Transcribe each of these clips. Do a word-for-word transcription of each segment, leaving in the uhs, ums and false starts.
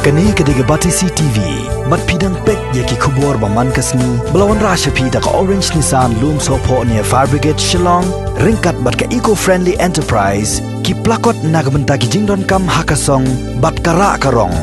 Kane ka dei ka Batesi T V. Bad phi dang peit ïa ki khubor ba man ka sngi ba la wanrah sha phi da ka Orange Nissan Lumsohphoh near Fire Brigade Shillong, ryngkat bad ka Eco Friendly Enterprise, ki plakot na ka bynta ki jingdonkam ha ka song bad ka rah ka rong.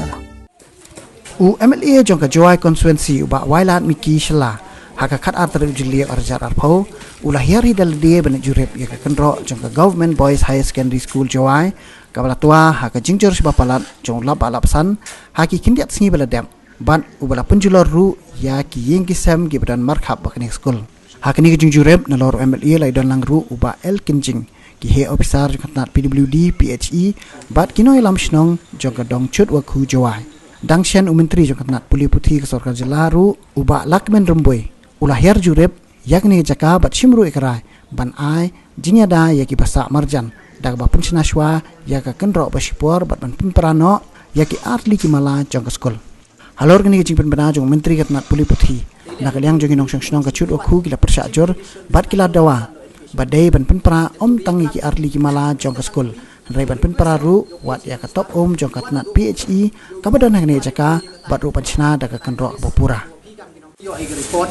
U M L A jong ka Jowai Constituency, u Bah Wailadmiki Shylla, ha ka khatar tarik u Jylliew arhajar arphew, u la hiar hi da lade ban jurip ïa ka kynroh jong ka Government Boys Higher Secondary School Jowai, kaba la twa ha ka jingjur shaba palat jong u lap bah lap san ha ki khyndiat sngi ba la dep, bad uba la pynjulor ruh ïa ki ïing ki sem kiba don markhap bad kane ka skul. Ha kane ka jingjurip, nalor u M L A la ïadon lang ruh u Bah L Kynjing, ki heh ophisar jong ka tnat P W D, P H E, bad ki nongïalam shnong jong ka Dong Chutwakhu Jowai. Dang shen u Myntri jong ka tnat pule puthi ka sorkar jylla ruh, u Bah Lahkmen Rymbui, u la hiar jurip ïa kane ka jaka bad shim ruh ïa ka rai ban ai jingïada ïa kiba sah marjan, da kaba pynshna shuwa ïa ka kynroh ba shipor bad ban pynpra noh ïa ki artylli ki mala jong ka skul. Halor kane ka jingpynbna jong u Myntri ka tnat pule puthi, na ka liang jong ki nongshong shnong ka Chutwakhu ki la pyrshah jur bad ki la dawa ba dei ban pynpra ym tang ïa ki artylli ki mala jong ka skul, hynrei ban pynpra ruh wat ïa ka top um jong ka tnat P H E kaba don ha kane ka jaka, bad ruh ban shna da ka kynroh kaba pura. Ïoh ïa ka report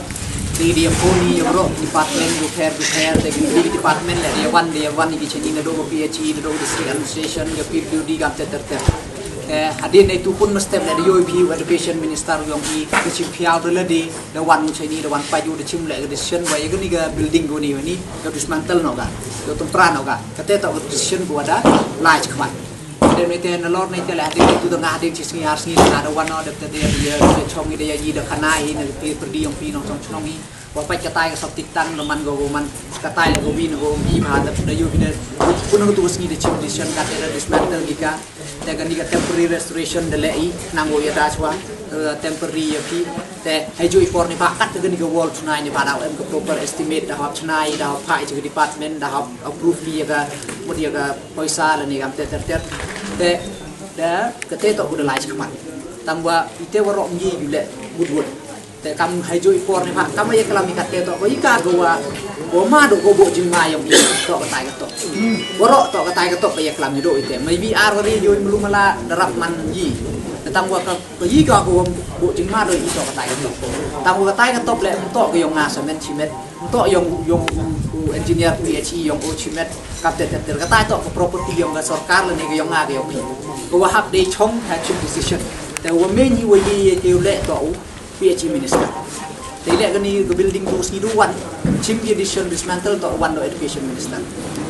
dei da ïa phone ïa baroh department, bapher bapher, da ki department leh da ïa wan, da ïa wan ïa ki shane, naduh ka P H E, naduh ka district administration, ka P W D, kam ter ter ter. Te hadien neitu pun mynstep leh da ïohi phi u education minister u ong i ka shim phyllaw da lade, da wan u shane, da wan pait u, da shim leh ka decision ba ïa kane ka building kane, kane ka dismantle noh ka, ka tympra noh ka. Kata toh ka decision kaba da lai shakhmat. Dep nangta nalor nangta leh hadien neitu da nga hadien shi sngi ar sngi da nga da wan noh, dep te da ïa, ïa shong i, da ïa i, da khana i na ka pyrdi ïong phi nongshong shnong i. Wa pait katai ka septic tank, da man ka, wa man katai leh ka wi na ka wi bha, da, da ïoh phi da pun nangtu ka sngi da shim decision kata da dismantle ki ka. Te kane ka temporary restoration da leh i, nang wa ïa da shwa, eh, temporary ïa phi. Te hei juh i por ni ba kat kane ka wall chennai ni ba da em ka proper estimate, da hap chennai, da hap phah i sha ka department, da hap approve ki ïa ka, mut ïa ka poisa lane kam ter ter ter. Te da kata toh kaba da lai shakhmat. Tang wa ite waroh ngi ïa u leh wut wut. Te kam hei juh i por ni ba kam ïa klam i kata toh, ko i ka ko wa, ko ma duh ko buh jingma ïong i toh katai ka toh. Waroh toh katai ka toh ba ïa klam i duh ite. Maybe ar wari ïoh i mulu mala da rap man i. Te tang wa ka, ko i ka ko buh jingma duh i toh katai ka toh. Tang wa katai ka toh leh toh ka ïong nga samen shimet. Toh ïong, ïong u engineer P H E ïong u shimet, kap ter ter ter. Katai toh ka property ïong ka sorkar lane ka ïong nga ka ïong phi. Ka wa hap dei chong ha chim decision. Te wa men i wa ïe ïe te u leh toh u P H E minister. Te leh kane ka building tu sngi du wan chim ki decision dismantle toh wan da u education minister.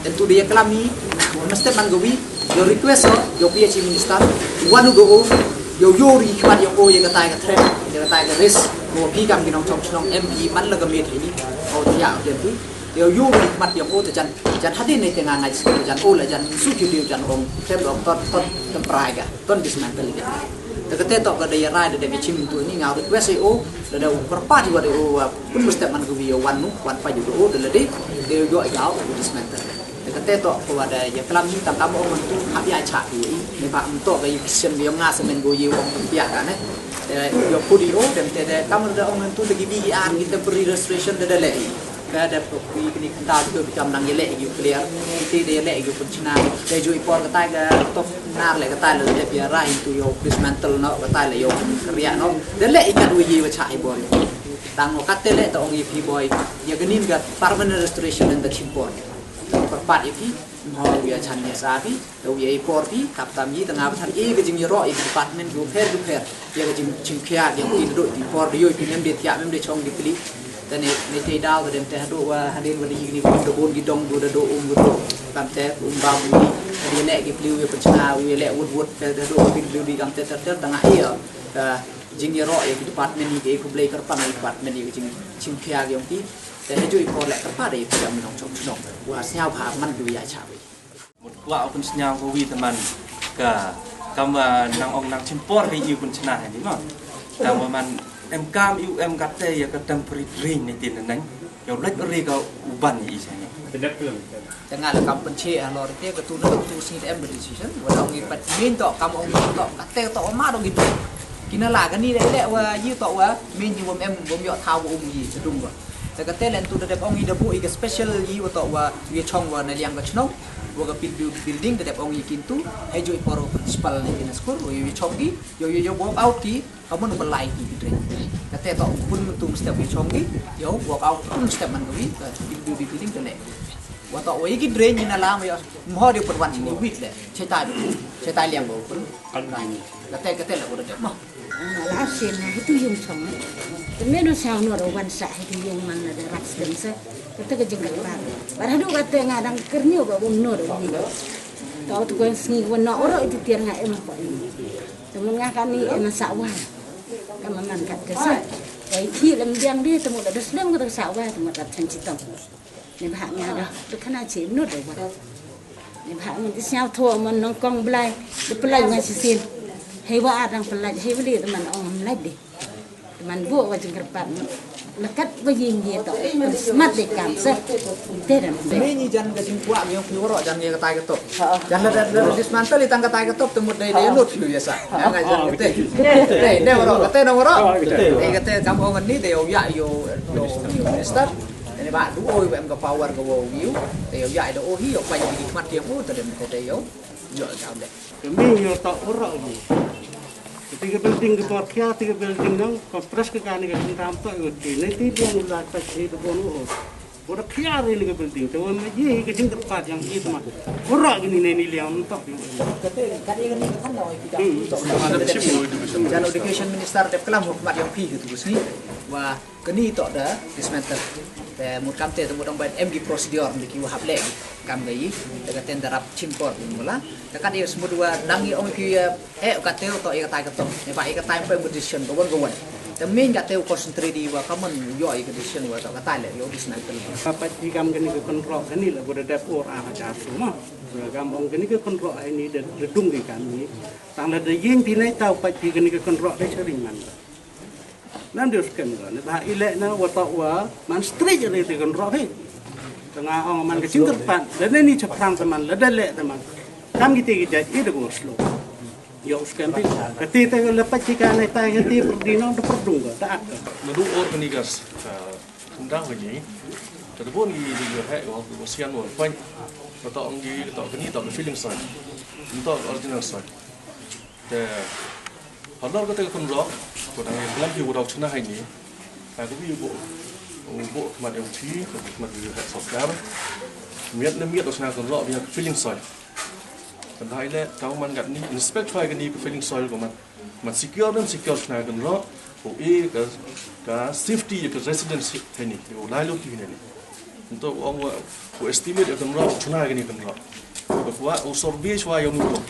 Te tu dei ïa klam i, wa mesti man ka wi, ïa request ïa u P H E minister, wan u do u, ïa u ïoh ri khmat ïa u ïa katai ka threat, ïa katai ka risk, ko phi kam ki nongshong shnong em phi man la ka miet hi ni, ko ïa u, ïa u ri khmat ïa u te jan, jan hadien nangta nga ngai sngewthuh jan u la jan shu ki dei jan ong, tem ong ton, ton, ton prai ka, ton dismantle ka. Te kata toh ka dei ïa rai da dei ka chim tu ni nga request ïa u, da dei u kyrpad ïa u, da u, uh, pun mesti man ka wi ïa wan nu, wan pa ïa u, da la dei, da u ïoh ïa u dismantle. Te kata toh ko wa da ïa klam ni tang kam ong ngan tu hap ïa cha ïa i. Ni ba ym toh ka ïa kisien ïa nga semen ko ïa ong pia ka ne. Te ïa pudi o dem te de kam da ong ngan tu te ki bi ki ar ki temporary restoration da da leh i. Ka da ko ki ni kynta tu bi kam nang ïa leh ïa u clear. Te da ïa leh ïa u pynchna. Te ju i por katai ka top nar leh katai leh da pia ra i tu ïa u dismantle no katai leh ïa u kria no. Da leh i ka du ïa wa cha i bor. Tang no kate leh ta ong ïa phi boi. Ïa ka nin ka permanent restoration and the chimpor. Kyrpad ïa phi, mho ïa chan ïa sa phi, da ïa i por phi, kap tam ïa, da nga ba than ïa ka jingïaroh ïa ka department, ïa u pher, ïa u pher, ïa ka jing, jingkhia, ïa phi da doh, i por, da ïoh, phi mem de thiah, mem de chong, de pli. Da ne, ne te daw, da dem te haduh, wa, hadien, wa, da ïa ni, da bun, ki dong, du, da doh, um, du, kam te, um, ba, um, di, da ïa leh, ki pli, ïa pynchna, ïa leh, wut, wut, te, da doh, phi, pli, di, kam te, ter, ter, da nga ïa, ka jingïaroh, ïa ka department, ïa ka, ïa ka blei kyrpang, ïa ka department, ïa ka jing, jingkhia, ïa phi, te, hajuh, i por, leh, kyrpad, ïa phi, ïa mi nong chong, chong, wa, sñiaw, pha, man, du, ïa, cha, wi. Mut kwah u pynsñiaw ka wi te man ka kam, ah, nang ong nang chim por ka i u pynchna ha ni ma. Tang ba man em kam i u em kate ïa ka temporary drain ne tin nang. Ïa u lait ri ka u ban i sa ni. Te nga la kam pynche halor te ka tu na tu sñi te em ka decision. Wa ong i pat min to kam ong to kate to ma dong i tu. Kina la ka ni le le wa i to wa min i wam em wam ïoh thaw um i chadung wa. Te kate len tu da dep ong i da bu i ka special i wa to wa ïa chong wa na liang ka chnong. Wa ka P W D building da dep ong ïa ki tu, hei joi por principal ne ki na skul, ïa ïa chong ki, ïa ïa ïa walk out ki, ka mon ba lai ki ki drain. Kata to pun tu step ïa chong ki, ïa walk out pun step man ka wi, ka P W D building ka le. Wa to wa ïa ki drain ni na lam ïa, mho de pun wan sini wit le, chetai, chetai liang ba pun. Kata kata la wa da dep mah. Nga la sien na hitu yung chong. Te me no sa no ro wan sa hitu yung man na de rak sien sa. Kata ka jingkyrpad. Bar hadu kata nga dang kyrñiew ba bum no ro ni. Tau tu kan sngi wan no ro itu tiar nga em ko ni. Te mun nga kani em sa wan. Ka man kat ka sa. Ai ki lem biang di te mu da dus lem kata sa wan te mu da chan chitom. Ni ba nga da tu kana chi no da wan. Ni ba mun ti sñiaw tho mon nong kong Blai. Te pelai nga shisien. Hei wa adang pelai hei beli teman ong Blai di. Teman bu wa jingkyrpad. Lekat ba ying ye to. Smat de kam se. Te dan. Ni ni jan ka jingkwah ïa ki waro jan ïa ka tai ka top. Jan la la dismantle i tang ka tai ka top te mut dei dei lut lu ïa sa. Nga jan te. Dei dei waro kata na waro. Dei kata kam ong ni dei ïa ïa minister. Ini ba du oi em ka power ka wow view. Te ïa ïa da oh hi ïa pa ïa ki khmat ïa mu te dem te ïa. Ïa jam de. Kami ïa tak waro ni. Kati ka building ka por khia ti ka building nang ka press ka kani ka jingtam to ïa ti. Ni ti biang la ta chi da bon u. Wara khia ri ni ka building te wan ma ye ka jingkyrpad ïa i tma. Wara ki ni ni liang to. Kata kata ïa ni ka than na oi ki jam. Jan education minister dep klam hukmat ïa phi ki tu sni. Wa Kani to da dismantle. Te mut kam te mut dong ban em ki procedure ni ki wahap le kam ga yi. Te ka ten darap chim por ni mula. Te ka de smut wa dang yi ong ki eh ka te to yi ka tai ka to. Ne ba yi ka tai pe mut decision ka wan ka wan. Te min ka te concentrate di wa ka man yo yi ka decision wa to ka tai le yo dismantle. Ka pa ji kam kani ka control kani la bu da dep or a ka cha su ma. Kam ong kani ka control ai ni da dung ki kam ni. Tang la da yin pi nai tau pa ji kani ka control da charing man. Nam dei u skhem ka ne ba i leh na wa toh wa man straight re te kan roh hi. Te nga ong man ka jingkyrpad lada ni chaphrang te man lada leh te man. Kam kite ki jait i da ko slow. Ïa u skhem hi. Ka te te ka lepat ki ka ne tai ka te pyrdi nong da pyrdung ka da ak ka. Naduh or kani ka s-, ka sendang ka ngi. Ka te bun ngi di ka heh wa wa sian wa pyn. Ka toh ong ngi ka toh kani toh ka feeling sign. Ka toh ka original sign. Te halor kata ka kynroh, ko dang ïa klam ki u dau chna hai ni. Ha ka wi u bo, u bo khmat ïa u thi, ka khmat ïa u heh sorkar. Miet ne miet u chna kynroh ïa ka filling soil. Kan dei le tau man kat ni inspect chwa ka ni ka filling soil ko man. Man secure ne secure chna kynroh, ko e ka, ka safety ïa ka residents hai ni, ïa u lai lo ki ne ni. Nto ong wa u estimate ïa kynroh, chuna kani kynroh. Ka kwah u survey chwa ïa u nukong.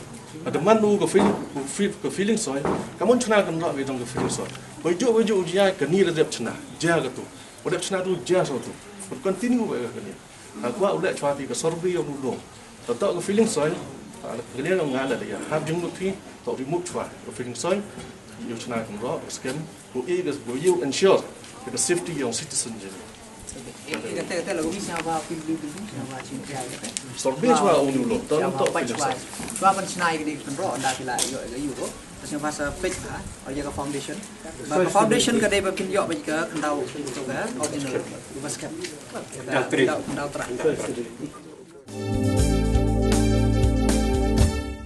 Ada man u ka feeling, u feel, ka feeling soil. Ka mon chuna kynroh ïa dong ka feeling soil. Wei ju, wei ju u jia kani da dep chuna. Jia ka tu. U dep chuna tu, jia sa tu. Ka continue wa kani. Ka kwah u leh chwa ti ka survey ïa u nukong. Ka to ka feeling soil. Kani nga la ïa. Hap jingmut phi, to remove chwa. Ka feeling soil. Ïa u chuna kynroh, ka skem. Ko e ka, ko ïa u ensure. Ka safety ïa u citizen jin. Kata kata la wi sñiaw ba pil pil pil sñiaw ba chin pia. Sorbe chwa unu lo, ton to pil chwa. Chwa ban sñiaw ïa ka dei kan ro anda pila ïoh ïa ka euro. Sñiaw ba sa pek ha, ïa ka foundation. Ba ka foundation ka dei ba pin ïoh ba ka kan dau to ka original. Ba skhem. Dau tra.